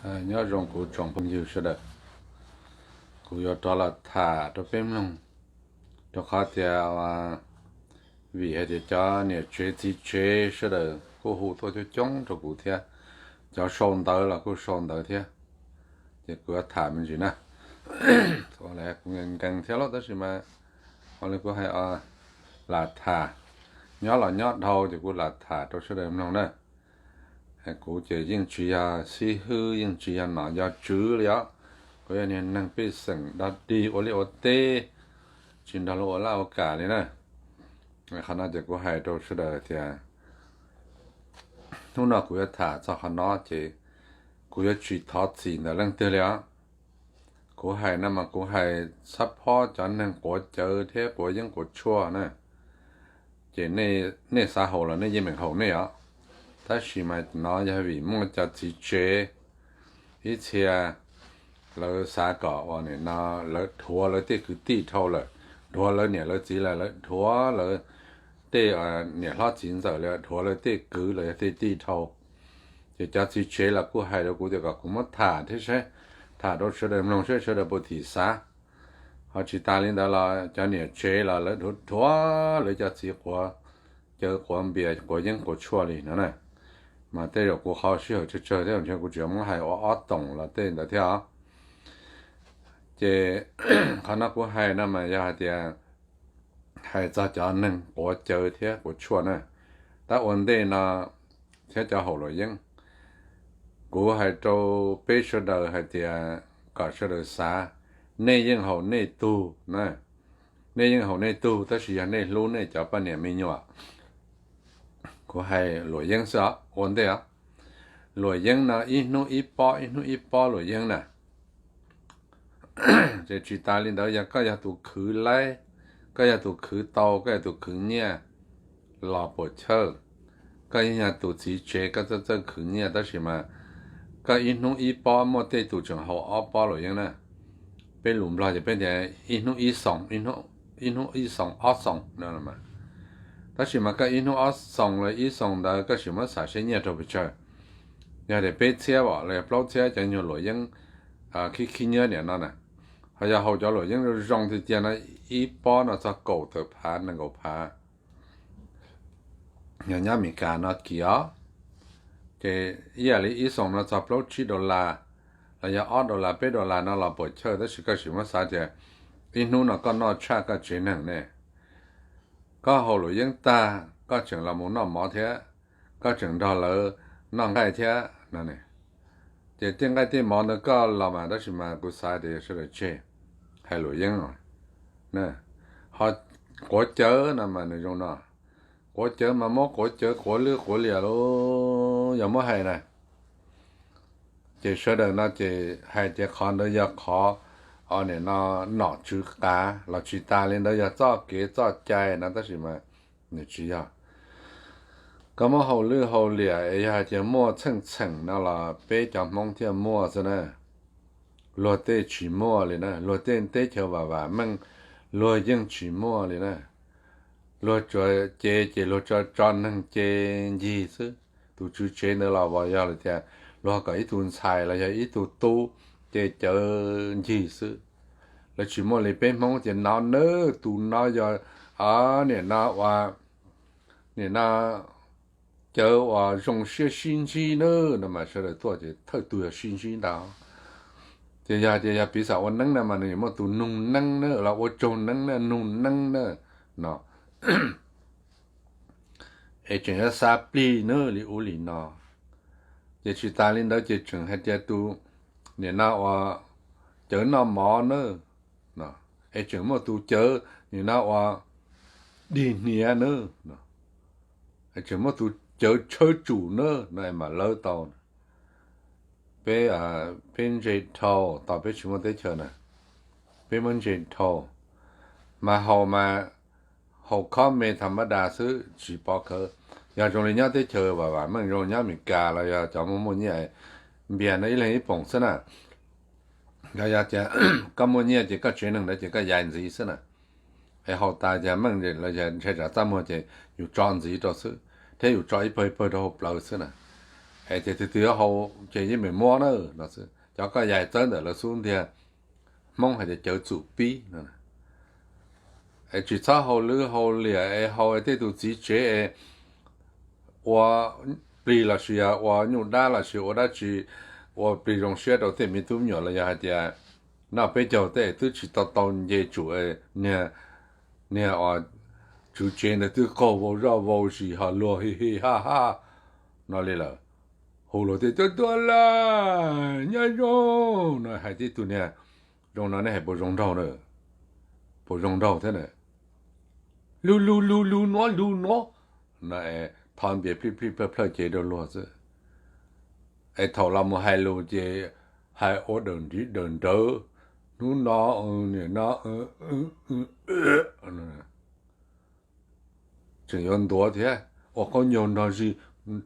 Nyob zoo kuv tsoom phooj ywg sawv daws, kuv yuav rov los tham rau peb mloog, rau qhov tias vim hais tias cov niam tsev txiv tsev sawv daws kuj hu tuaj coob coob rau kuv thiab, cov sau ntawv los kuj sau ntawv thiab, ces kuv yuav tham me ntsis na. Kuv nkees thiab los tab sis mas ua li kuv hais, lam tham, nyob los nyob dhau ces kuv lam tham rau sawv daws mloog na. Kuv ces yeej tsis yog xib hwb, yeej tsis yog nom yog tswv li os. Kuv yog niag neeg pej xeem dog dig ua liaj ua teb, tsis nrog luag ua laj ua kam li na. Qhov no ces kuv hais rau sawv daws tias hnub no kuv yuav tham txog qhov no ces kuv yuav tsis thov txim ntawm leej twg li os. Kuv hais no mas kuv hais xab phob cov neeg quav cawv thiab quav yeeb quav tshuaj na, ces nej xav haum los nej yeej meem haum nej os. Tab sis mas no yog vim muaj cov txiv tsev ib txhia lawv xav kom ua nim no lawv dhuav lawv tej kwv tij dhau lawm, dhuav lawv niam lawv txiv lawm, lawv dhuav lawv tej niam hlob txiv ntxawm lawm, dhuav lawv tej kwv los yog tej tij dhau. Ces cov txiv tsev los kuj hais rau kuv tias kom kuv muab tham thiab saib, tham rau sawv daws mloog saib sawv daws puas thim xav. Ho tsis tas li ntawd los cov niam tsev los lawv dhuav dhuav lawv cov txiv quav cawv quav npias quav yeeb quav tshuaj li no na. Mas tej zaum kuv qhov sij hawm tsawg tsawg thiab ntshe kuv tsis muab hais ua ob toom los tej ntawd thiab os. Ces qhov no kuv hais no mas yog hais tias hais txog cov neeg quav cawv thiab quav tshuaj na. Tab ua ntej no thiab cov haum luam yeeb, kuv hais rau peb sawv daws hais tias kom sawv daws xav, nej yeej haum nej tug na, nej yeej haum nej tug tab sis yog nej hlub nej cov poj niam me nyuam. Kuv hais luam yeeb xwb os, ua ntej os. Luam yeeb no ib hnub ib pob ib hnub ib pob luam yeeb na. Ces tsis tas li ntawd yog koj yog tus khwv laib, koj yog tus khwv tau, koj yog tus khwv nyiaj los puam chawj. Koj yeej yog tus txiv tsev koj txawj txawj khwv nyiaj tab sis mas koj ib hnub ib pob, muaj tej tus tseem haum ob pob luam yeeb na. Peb lus Nplog ces peb tias ib hnub ib xoos, ib hnub ib xoos ob xoos no. Tab sis mas koj ib hnub ob xoos los ib xoos ntawd koj sim muab xav seb nyiaj raug pes tsawg. Yog tias peb txhiab los yog plaub txhiab cov nyuag luam yeeb khib khib nyiab niam no na, ho yog haum cov luam yeeb zoo zoo tiag tiag no, ib pob no txog kaum tawm phav nees nkaum phav, yog nyob Amelikas no kis os. Ces ib yam li ib xoos no txog plaub tsib dollar los yog ob dollar peb dollar no los puam chawj, tab sis koj sim muab xav tias ib hnub no koj noj tshaj koj tsev neeg ne. Koj haus luam yeeb tag koj tseem los mus noj mov thiab, koj tseem nrog lawv noj nqaij thiab no. Ces tej nqaij tej mov ntawd koj los mas, tab sis mas kuv xav tias sawv daws tseg hais luam yeeb os. Ho quav cawv no mas nws zoo no, quav cawv mas muab quav cawv quav lwj quav liam los yog muab hais na. Ces sawv daws no ces hais tias qhov ntawd yog qhov nim no nom tswv qav los tsis tas li ntawd yog txoj kev txoj cai no, tab sis mas nws tsis yog. Koj muab haus lwj haus liam es yog hais tias muaj txheej txheem no los peb cov Hmoob thiaj muaj xwb na. Luag tej tsis muaj li na, luag tej teb chaws vam vam meej luag yeej tsis muaj li na. Luag tsuas cev ces luag tso neeg ces ncig xwb. Tus tswv tsev ntawd los uas yog lawm tias luag kom ib tug ntxhais los yog ib tug tub ces cawv ncig xwb. Lawv tsis muaj li peb Hmoob ces no nawb, tus no yog nim no ua, nim no cawv uas zoo siab sib ntsib nawb no mas sawv daws tuaj ces thawj tug yog sib ntsib ntag. Ces yog tias yog piv xam ua neeb na mas nws yuav muaj tus nug neeb na los ua tsaug neeb na, nug neeb na no. Es tseem yuav xa plig na li ub li no. Ces tsis tas li ntawd ces tseem hais tias tus nim no uas cawv noj mov na, es tseem muaj tus cawv nim no uas dig hniav na, es tseem muaj tus cawv tshawb tsum na no es mam lawv tau. Peb, peb ntse dhau, tau peb tsis muaj teb chaws na, peb muab ntse dhau. Mas haus mas haus khob me tham mab das xwb tsis pov khawv. Yog zoo li nyob teb chaws vam vam meej zoo nyob Amelikas los yog cov muaj muaj nyiaj, npias no ib leeg ib poom xwb na. Yog, yog tias koj muaj nyiaj ces koj tsev neeg ntawd ces koj yais ntxiv xwb na. Es haus tas cas meej los ntshai tsam txaj muag ces yus tso ntxiv rau xwb, thiab yus tso ib pawg ib pawg rau hauv plawv xwb na. Es ces tus twg yuav haus ces yeej meem muab na no xwb. Cov koj yaig txawb ntawm lawv xub ntiag, Hmoob hais tias cawv txum pib no. Es tsis txhob haus lwj haus liam es haus es tej tus txiv tsev es ua plig los sis yog ua nyuj dab los sis ua dab tsi, ua plig zoo siab rau tej me tub me nyuam los yog hais tias noj peb caug tej twb tsis tau tau nce tsum, niag, niag tswv tsev ntawd twb qaug vau zoj vau zis ho luag hi hi ha ha no li lawm. Hu luag tej tuaj tuaj lawm, nyob zoo no hais tib tug niag zoo no nej hais puas zoo nraug na? Puas zoo nraug thiab na? Lug lug lug lug nuav lug nuav no es thov npias plij plij plawg plawg cev rau luag xwb. Es thaum los mus hais lus ces hais ua dawm ntiv dawm nrawv, hnub no, nim no tseem yuav ntuav thiab, ua qaub ncaug nrog zig,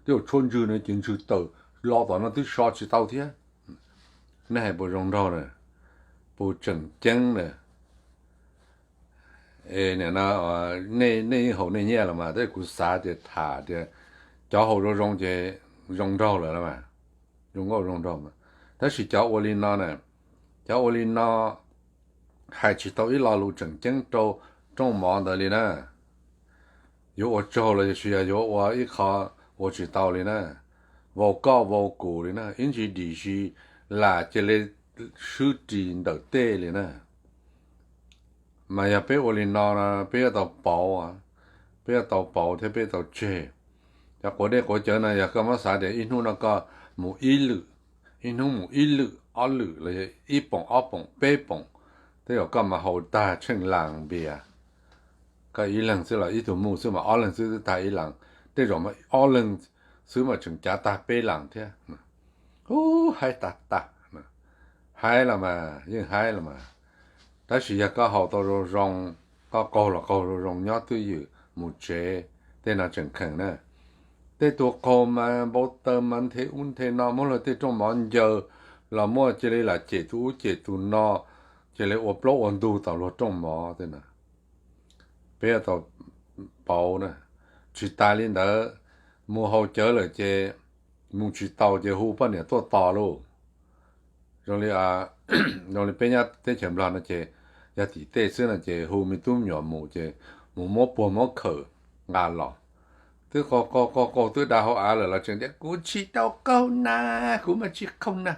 tej zaum tshuab ntswg no ces ntswg tawm lo tom no twb so tsis tau thiab. Nej hais puas zoo nraug na? Puas tseem ceeb na? Nim no nej yeej haus nej nyiaj los mas, tab sis kuv xav tias tham tias cov haus zoo zoo ces zoo nraug lawm los mas, zoo nkauj zoo nraug mas. Tab sis cov ua li no na, cov ua li no hais tsis tau ib lo lus tseem ceeb rau rooj mov ntawd li na. Yuav ua tsaug los sis yog yuav ua ib qho ua tsis tau li na. Vau koj vau kuv li na, ib ntsis dim si lam cia li swb ris ntawm tej li na. Mas yog peb ua li no no peb yuav tau pauv, peb yuav tau pauv thiab peb tau tseg. Cov quav dej quav cawv no yog koj muab xav tias ib hnub no koj mus ib lwm, ib hnub mus ib lwm ob lwm los yog ib poom ob poom peb poom, tej zaum koj mas haus tag tsheej las npias. Koj ib leeg xwb los ib tug mus xwb mas ob leeg xwb twb tag ib las, tej zaum mas ob leeg xwb mas tseem cav tag peb las thiab. Ub, haib tag tag. Haib los mas yeej haib los mas, tab sis yog koj haus tau zoo zoo, koj qaug los qaug zoo zoo nyob twj ywm mus tsev, tej no tseem kheem na. Tej tus qaug mas npau taws mas nthe ub nthe no muab luag tej rooj mov ncaws los muaj cia li lam cem tus ub cem tus no, cia li ua plaub ua ntug tom luag rooj mov tej no. Peb yuav tau pauv na. Tsis tas li ntawd, mus haus cawv lawm ces mus tsis tau ces hu poj niam tuaj tos lauj. Zoo li, zoo li peb nyob teb chaws Nplog no ces yog tim tej xwb no ces hu me tub me nyuam mus ces mus muab puag muab khawm nqa los. Twb qaug qaug qaug qaug twb da hauv av lawm los tseem tias kuv tsis tau qaug na, kuv mas tsis qaug na.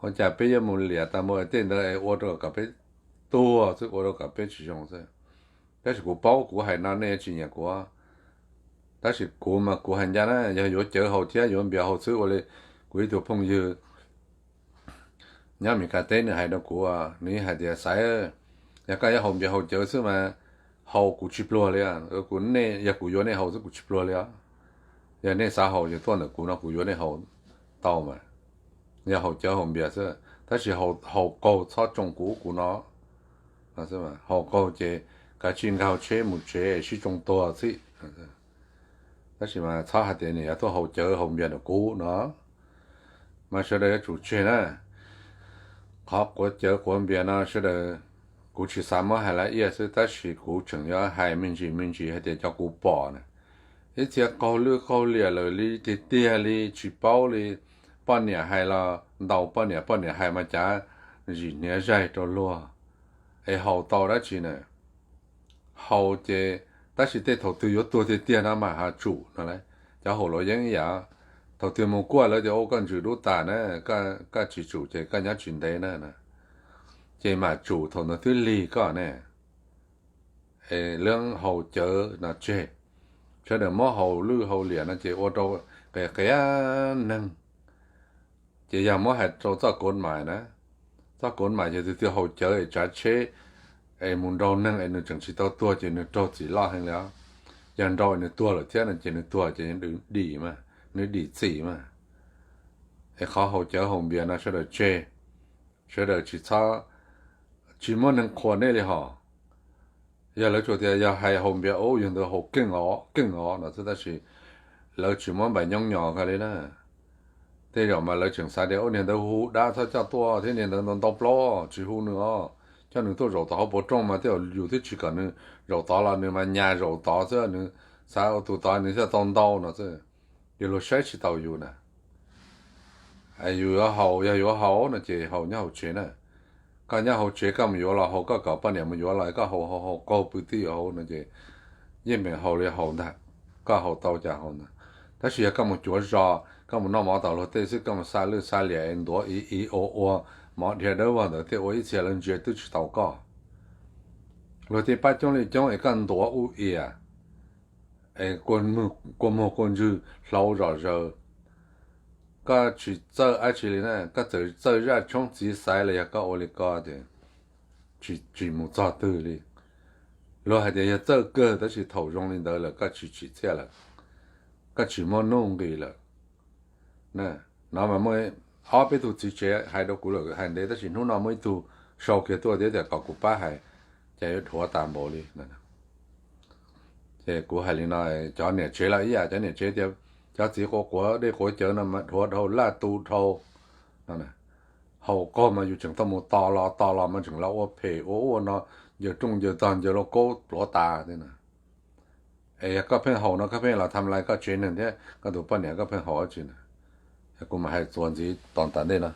Ua cas peb yuav mus liam tas mus tej ntawd es ua rau kom peb tuag xwb, ua rau kom peb tsis zoo xwb. Tab sis kuv paub kuv hais no nej tsis nyiam kuv, tab sis kuv mas kuv hais ncaj na, yog yuav cawv haus thiab yuav npias haus xwb ua li kuv ib tug phooj ywg nyob Meskas teb nws hais rau kuv, nws hais tias Xaiv, yog koj yuav haus npias haus cawv xwb mas haus kuv tsis pluag li, kuv, nej, yog kuv yuav nej haus xwb kuv tsis pluag li os. Yog nej xav haus ces tuaj ntawm kuv no kuv yuav nej haus tau mas. Yog haus cawv haus npias xwb, tab sis haus qaug txhob tsoo kuv ub kuv no. Haus qaug ces kav tsij nkaug tsheb mus tsev sib tsoo tuag xwb. Tab sis mas txhob hais tias nws yuav tuaj haus cawv haus npias ntawm kuv no, mas sawv daws yuav tsum tseg na. Qhov quav cawv quav npias no sawv daws, kuv tsis xav muab hais laj iaj xwb tab sis kuv tseem yuav hais me ntsis me ntsis hais tias cov kuv pom na, ib txhia qaug lwj qaug liam lawm li tiag tiag li tsis paub li. Poj niam hais los ntaus poj niam, poj niam hais mas cav zim hniav zaig rau luag, es haus tau dab tsi na. Haus ces, tab sis tej thaum twg yuav tuag tiag tiag no mas ho tsum no lauj. Cov haus luam yeeb ib yam, thaum twg mus kuaj lawv tias ua koj ntsws dub tas na, koj tsis tsum ces koj nyob tsis ntev na, ces mam tsum thaum ntawd twb lig koj ne. Es lawv haus cawv no tseg, sawv daws muab haus lwj haus liam no ces ua rau qias qias neeg. Ces yog muab hais rau txoj kov mais na, txoj kov mais yog tus twg haus cawv es tsav tsheb es mus nraug neeg es nws tseem tsis tau tuag ces nws raug txim loj heev li os. Yog nraug es nws tuag lawm thiab no ces nws tuag ces nws dim mas, nws dim txim mas. Es qhov haus cawv haus npias no sawv daws tseg, sawv daws tsis txhob, tsis muaj neeg qhuas nej li hos. Yog lawv tsuas tias yog hais haus npias ub yog ntawd haus keej os keej os no xwb tab sis lawv tsis muab npaim nyoob nyos kag li na. Tej zaum mas lawv tseem xav tias ub niag ntawd hu dab txhob coj tuaj thiab niag ntawd ntau ntau plaub tsis hu nws os, coj nws tuaj zaum tod hauv pov rooj mas tej zaum yus twb tsis kom nws zaum tod los nws mas nyas zaum tod xwb, nws xav ua tus tod nws thiaj tau ntau no xwb. Yog luag saib tsis taus yus na. Yus yuav haus, yog yuav haus no ces haus nyob hauv tsev na. Koj nyob hauv tsev koj mus yuav los haus, koj kom poj niam mus yuav los koj haus haus haus qaug pw twb yuav haus no ces yeej meem haus li haus ntag, koj haus tau cas haus ntag. Tab sis yog koj mus cuav zos, koj mus noj mov tom luag tej xwb, koj mus xa lwj xa liam es ntuav i i ua ua, mov dhia dawb vog ntawd thiaj ua ib txhia lawv ntsia twb tsis tau koj. Luag tej pab coob li coob es koj ntuav ua ias, kua muag kua ntswg hlau zom zaws, koj tsis txawj dab tsi li na, koj txawm txawj zaj tshoob txiv xaiv los yog koj ua li ko ces tsis mus txog twg li. Luag hais tias yog txawj kawg, tab sis thaum zoo li ntawd lawm koj tsis tsim txiaj lawm, koj tsis muaj nuj nqis lawm. No mas muaj ob peb tug txiv tsev hais rau kuv lawm hais ntev, tab sis hnub no muaj ib tug sau kiag tuaj thiab tias kom kuv pab hais, ces yuav dhuav tas npaum li. Ces kuv hais li no, cov niam tsev los ib yam, cov niam tsev tias cov txiv quav quav dej quav cawv no mas dhuav dhau laj tu dhau no. Haus qaug mas yus tseem tau mus tos los tos los mas tseem los ua phem ua ua no, ncaws rooj ncaws tog ncaws lauj kaub pluav tas thiab na. Es yog koj pheej haus no koj pheej los tham lais koj tsev neeg thiab koj tus poj niam koj pheej haus dab tsi na? Kuv mam hais txuas ntxiv tom tas ntej no.